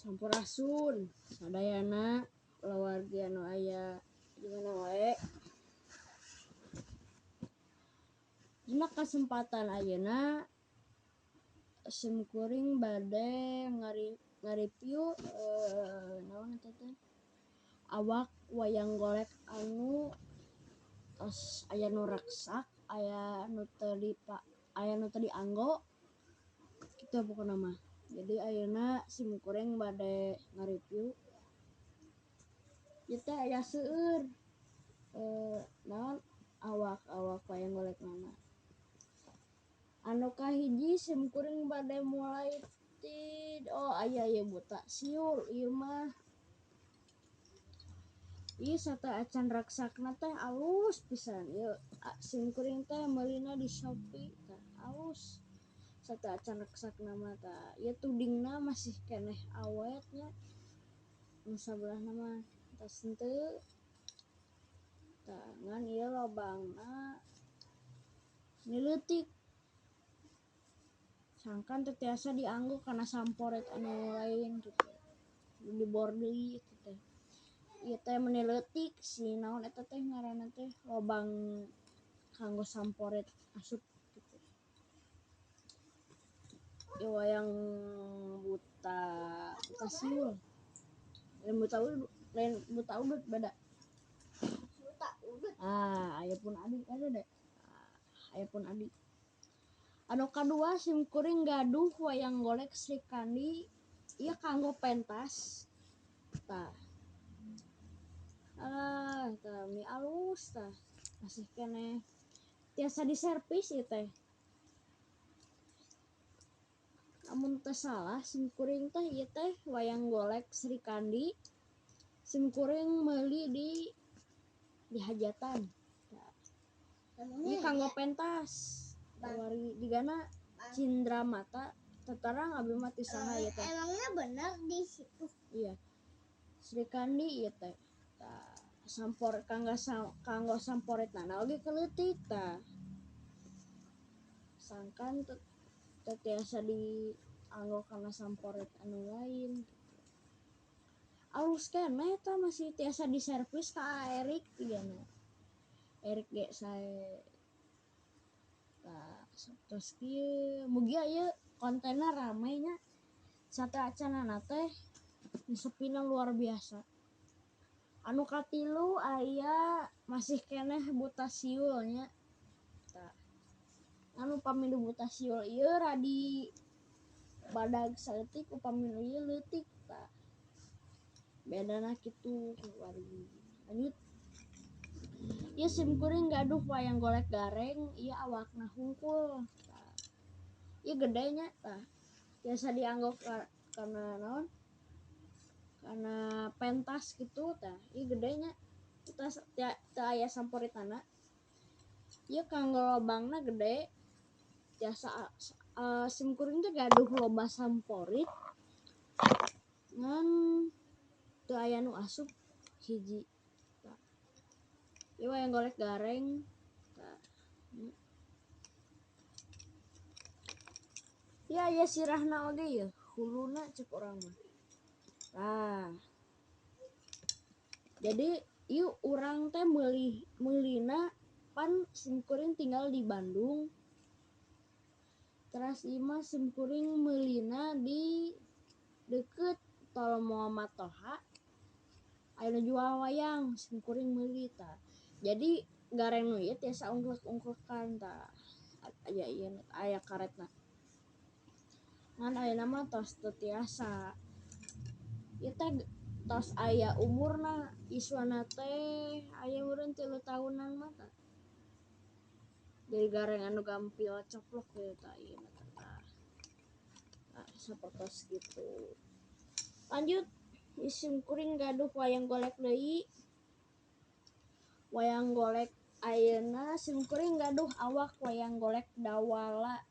Sampurasun sadayana kulawargi anu aya di mana wae. Dina kasempatan ayeuna simkuring bade ngareview naon eta teh awak wayang golek anu tos aya nu reksak, aya nu teu dianggo kitu pokona mah. Jadi ayeuna simkuring bade ngareview ieu teh aya seueur naon awak-awak wayang golek mana. Anu kahiji simkuring bade mulai ti oh aya ieu buta siul ieu mah. Ieu sateuacan reksakna teh alus pisan ieu simkuring teh meulina di Shopee tah alus. Sateuacan reksakna mah tah ieu tudingna masih keneh awet nya. Nu sabelahna mah tos henteu. Tah ngan ieu lobangna leutik. Sangkan teu tiasa dianggo kana samporet anu lain kitu. Dibor deui kitu teh. Ieu teh meuni leutik si naon eta teh ngaranna teh lobang kanggo samporet asup kitu. Ieu wayang buta siul. Lain buta udut, lain buta udut beda. Buta udut. Ah, aya pun adi ada deh. Aya pun adi. Anu kadua simkuring gaduh wayang golek Srikandi ieu kanggo pentas. Tah. Alah, tah mi alus tah. Masih keneh tiasa diservis ieu teh. Amun teu salah simkuring teh ieu teh wayang golek Srikandi simkuring meuli di hajatan. Ieu kanggo pentas. Wari digana cindra mata tetarang abi mah ti saha ieu teh. Emangnya bener di situ? Iya. Srikandi ieu teh. Tah sampor kanggo samporetna oge keleutik tah. Sangkan teu tiasa dianggo kana samporet anu lain. Alus keneh tah masih tiasa diservis ka Erik tigana. Erik ge sae. Tah tos kieu mugia ieu kontenna rame nya. Sateuacanana teh sepina luar biasa. Anu katilu aya masih keneh buta siul nya. Tah. Anu upami nu buta siul ieu radi badag saeutik upami nu ieu leutik tah. Bedana kitu wargi. Lanjut. Ieu simkuring gaduh wayang golek gareng ieu awakna hungkul. Tah. Ieu gede nya tah. Biasa dianggo kana naon? Kana pentas kitu tah. Ieu gede nya. Tas teu aya samporitana. Ieu kanggo lobangna gede. Tiasa simkuring teh gaduh loba samporit ngan teu aya nu asup hiji. Tah. Ieu wayang golek gareng. Tah. Ieu aya sirahna oge ieu, huluna cek urang mah. Tah. Jadi ieu urang teh meulina pan simkuring tinggal di Bandung. Teras ieu mah simkuring meulina di deukeut Tol Muhammad Toha. Aya nu jual wayang simkuring meuli tah. Jadi gareng nu ieu tiasa ungklek-ungklekan tah. Aya ieu aya karetna. Ngan ayeuna mah tos teu tiasa. Ieu teh tos aya umurna iswana teh aya meureun 3 tahunan mah tah. Jadi gareng anu gampil coplok gitu tah ieu mah tah. Tah sapertos kitu. Lanjut simkuring gaduh wayang golek deui. Wayang golek ayeuna simkuring gaduh awak wayang golek dawala.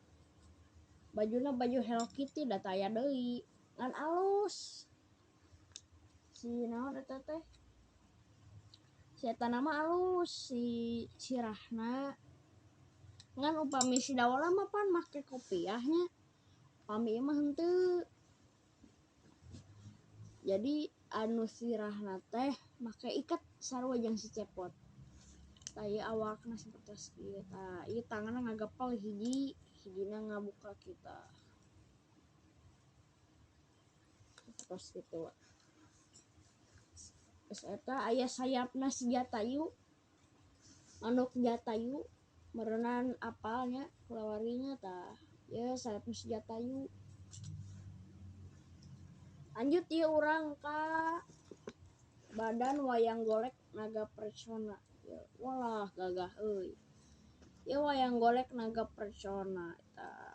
Bajuna baju Hello Kitty da teu aya deui. Ngan alus. Si naon eta teh? Si eta nama alus si sirahna. Ngan upami si dawala mah pan make kopiahnya. Upami ieu mah henteu. Jadi anu sirahna teh make ikat sarua jeung si Cepot. Tah ieu awakna sapertos ieu tah, ieu tanganna ngagepel hiji, hijina ngabuka kita. Sapertos kitu. Geus eta aya sayapna si Jatayu. Manuk Jatayu meureunan apalnya kulawarginya tah. Ieu sayapna si Jatayu. Lanjut ieu urang ka badan wayang golek naga persona. Ya, walah gagah euy. Ieu wayang golek naga persona tah.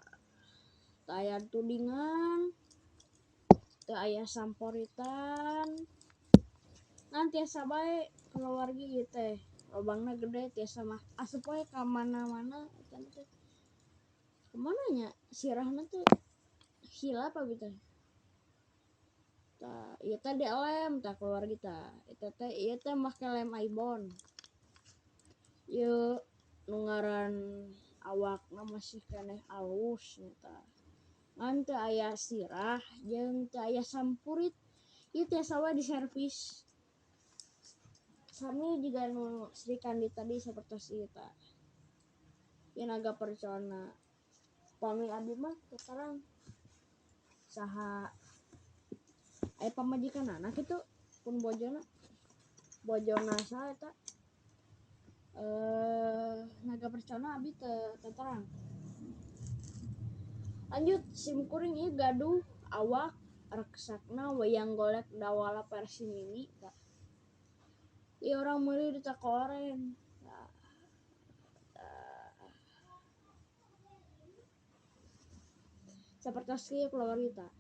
Teu aya tudingan, teu aya samporitan. Ngan tiasa bae kulawargi ieu teh. Lobangna gede tiasa mah asup wae ka mana-mana eta teh. Kumaha nya sirahna teh hilap abi teh. Tah, ieu teh dilem tah keluarga tah. Eta teh ieu teh make lem Aibon. Ieu nu ngaran awakna masih keneh alus nya tah. Ngan teu aya sirah jeung teu aya sampurit. Ieu tiasa wae diservis. Sami jiga nu Sri Kandi tadi sapertos ieu tah. Ieu naga percona. Pami abdi mah teu terang saha aya pamajikanana kitu pun bojona. Bojona saha eta? Naga percona abdi teu terang. Lanjut sim kuring ieu gaduh awak reksakna wayang golek dawala versi mini tah. Ieu urang meuli di toko oren. Tah. Sapertos kieu keluarga tah.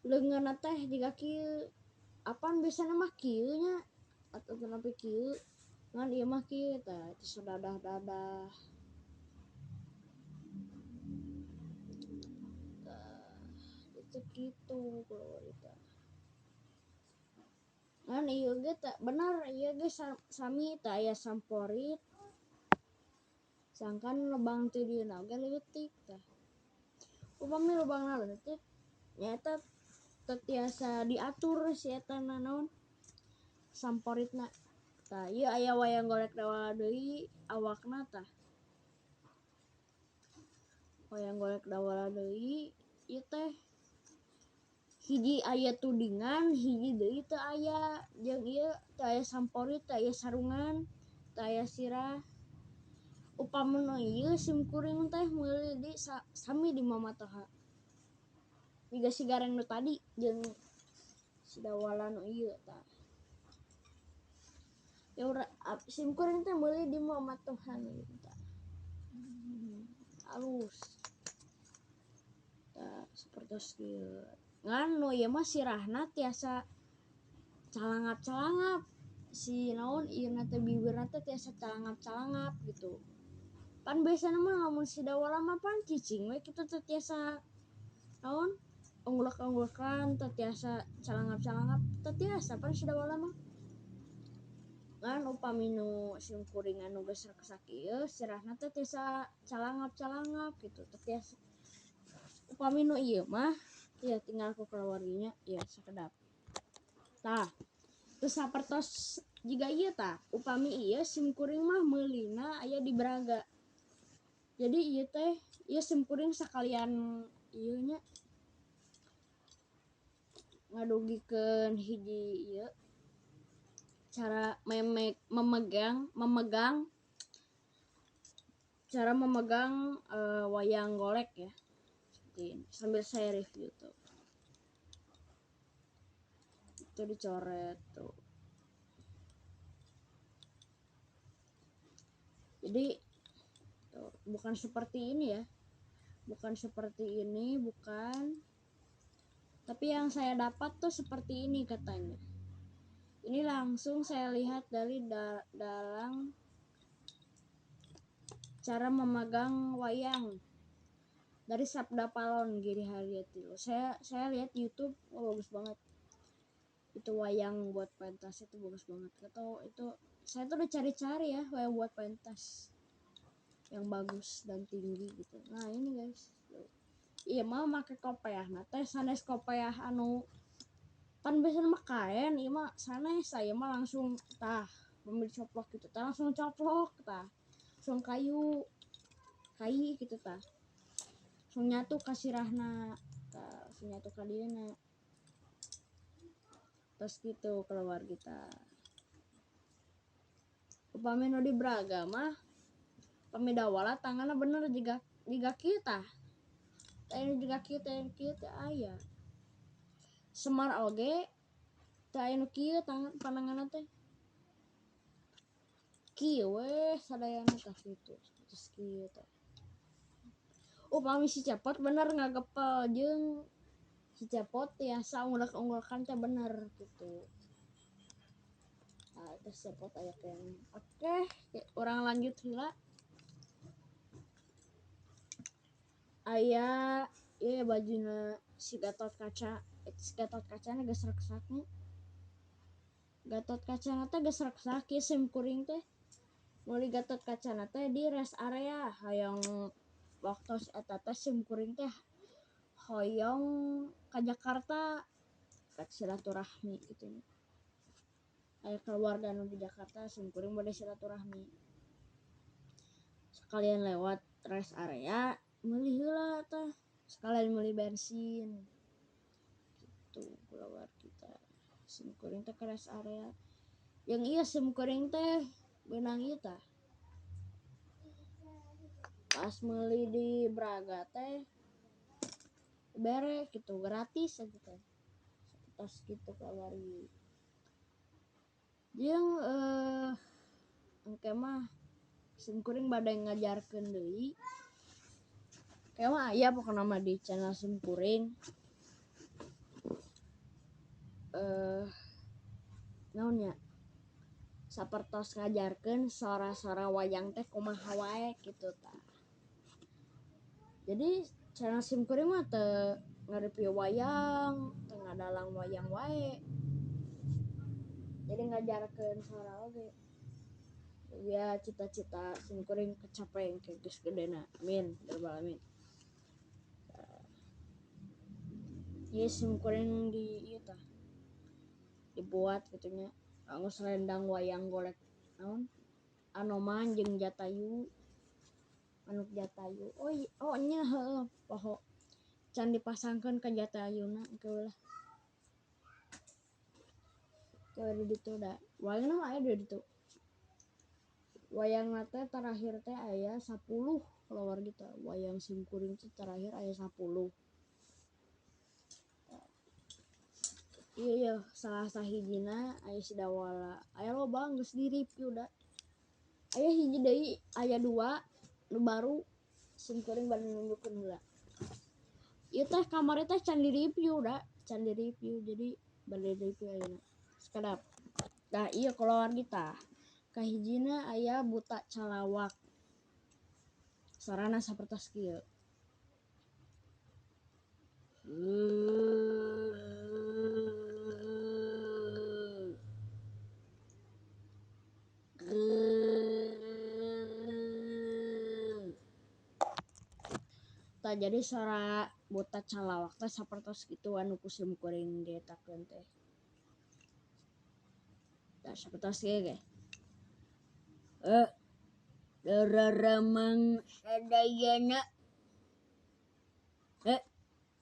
Leungeunna teh jiga kieu. Apan biasana mah kieu nya atau nepi kieu. Ngan ieu mah kieu tah, teu dadah-dadah. Tah, itu kitu keluarga tah. Ngan ieu ge teh bener ieu ge sami teh aya samporit. Sangkan lubang teh dieuna oge leutik tah. Upami lubangna leutik nyaeta teu tiasa diatur si eta na naon samporitna. Tah ieu aya wayang golek dawala deui awakna tah. Wayang golek dawala deui ieu teh hiji aya tudingan, hiji deui teu aya. Jeung ieu teu aya samporit, teu aya sarungan, teu aya sirah. Upami nu ieu sim kuring teh meuli di sami di Mama Toha. Jiga si Gareng nu tadi jeung si dawala nu ieu tah. Ya sim kuring teh meuli di Mama Toha nu ieu tah. Alus. Tah sapertos ieu. Ngan nu ieu mah sirahna tiasa calangap-calangap. Si naon ieu na teh bibirna teh tiasa calangap-calangap gitu. Pan biasana mah lamun si dawala mah pan cicing we kitu teh tiasa naon unggulak-unggulakan teh tiasa calangap-calangap teh tiasa pan si dawala mah. Ngan upami nu sim kuring anu geus reksak ieu sirahna teh tiasa calangap-calangap gitu teh tiasa. Upami nu ieu mah ya tinggal ku keluarganya ya sakedap. Tah, terus sapertos jiga ieu tah, upami ieu sim kuring mah meulina aya di Braga. Jadi ieu teh ieu sim kuring sakalian ieu nya ngadugikeun hiji ieu cara memegang cara memegang wayang golek ya. Seperti ini sambil saya review tuh. Itu dicoret tuh. Jadi tuh, bukan seperti ini ya. Bukan seperti ini, bukan. Tapi yang saya dapat tuh seperti ini katanya. Ini langsung saya lihat dari dalang cara memegang wayang dari Sabda Palon Giri Haryati. Saya lihat YouTube, oh, bagus banget. Itu wayang buat pentas itu bagus banget. Atau itu saya tuh udah cari-cari ya wayang buat pentas yang bagus dan tinggi gitu. Nah ini guys, iya mau make kopiah, nah teh sanes kopiah anu Pan biasana mah kaen ieu mah sanes, saya mah langsung tah pamili coplok gitu tah langsung coplok tah. Langsung kayu kai gitu tah. Langsung nyatu ka sirahna tah, langsung nyatu ka dieuna. Terus gitu keluar kita. Upami nu di Braga mah pami dawala tanganna bener jiga kieu tah. Teh jiga kieu teh kieu teh aya. Semar oge teh aya nu kieu tangan pananganna teh. Kieu weh sadayana tah kitu. Terus kieu teh. Upami si Cepot bener ngagepel jeung si Cepot tiasa unggul-unggulkan teh bener gitu. Nah, terus Cepot aya keneh. Oke, urang lanjut heula. Aya ieu bajuna si Gatot Kaca. Si Gatot Kacana geus reksak nya. Gatot Kacana teh geus reksak ieu sim kuring teh. Meuli Gatot Kacana teh di rest area hoyong waktu eta teh sim kuring teh hoyong ka Jakarta rek silaturahmi gitu nya. Aya keluarga nu di Jakarta sim kuring bade silaturahmi. Sekalian lewat rest area meuli heula tah, sekalian meuli bensin. Gitu keluar kita. Sim kuring teh ke rest area. Yang ieu sim kuring teh beunang ieu tah. Pas meuli di Braga teh bere gitu gratis aja teh. Tas gitu kamari. Jeung engke mah sim kuring bade ngajarkeun deui. Kayak mah aya pokona mah di channel sim kuring. Naon nya? Sapertos ngajarkeun sora-sora wayang teh kumaha wae kitu tah. Jadi channel sim kuring mah teu ngareview wayang, teu ngadalang wayang wae. Jadi ngajarkeun sora oge. Ya cita-cita sim kuring kecapai engke geus gedena. Amin, ya rabbal alamin. Ieu sim kuring di ieu tah. Dibuat kitu nya. Kanggo selendang wayang golek naon? Anoman jeung Jatayu. Manuk Jatayu. Oh, oh nya heueuh poho. Can dipasangkeun ka Jatayuna engke lah. Ke di ditu da. Wayangna mah aya di ditu. Wayangna teh terakhir teh aya 10 keluar gitu. Wayang sim kuring teh terakhir aya 10. Iya iya salah sahijina aya si Dawala. Aya loba geus di-review da. Aya hiji deui, aya 2 nu baru sim kuring bade nunjukkeun heula. Ieu teh kamari teh can di-review da, can di-review jadi bade di-review ayeuna. Sakedap. Tah ieu keluar kita. Kahijina aya buta calawak. Sarana sapertos kieu. Tah jadi sora buta calawak teh sapertos kitu anu ku sim kuring dietakeun teh. Tah sapertos kieu ge. Dararamang sadayana.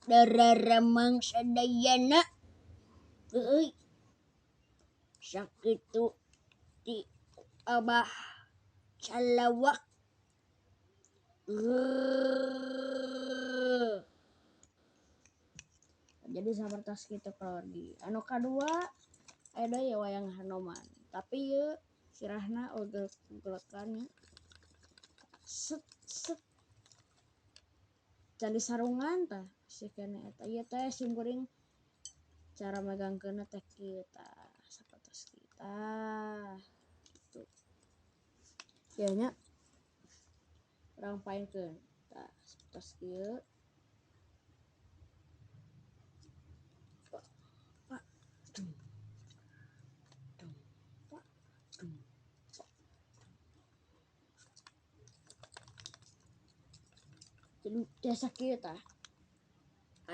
Dararamang sadayana. Euy. Sakitu ti Abah calawak. Jadi sapertos kitu keluargi. Anu kadua aya deui wayang Hanoman. Tapi ieu sirahna ogel-ogelekan set set can disarungan tah si kene eta ieu teh sim kuring cara megangkeunna teh kieu tah sapertos kieu tah kitu. Ieu nya urang paenkeun tah sapertos kieu. Pak dung dung pak dung. Jadi biasa kieu tah.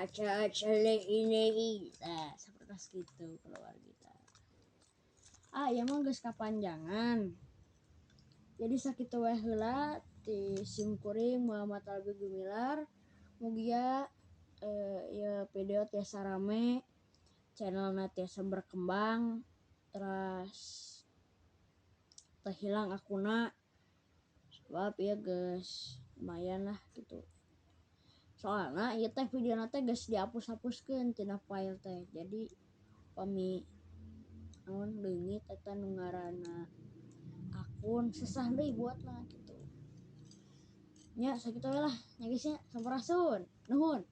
Aca aca ini. Nah, seperti gitu keluar kita. Ah, ya mah geus kapanjangan. Jadi sakitu we heula ti sim kuring Muhammad Albi Gumilar. Mugia ya video tiasa rame, channelna tiasa berkembang, terus terhilang akuna sebab ya geus lumayan lah gitu. Soalna ieu teh videona teh geus dihapus-hapuskeun tina file teh. Jadi pami naon leungit eta nu ngaranna akun sesah deui buatna gitu. Nya sakitu we lah nya geus nya, sampurasun. Nuhun.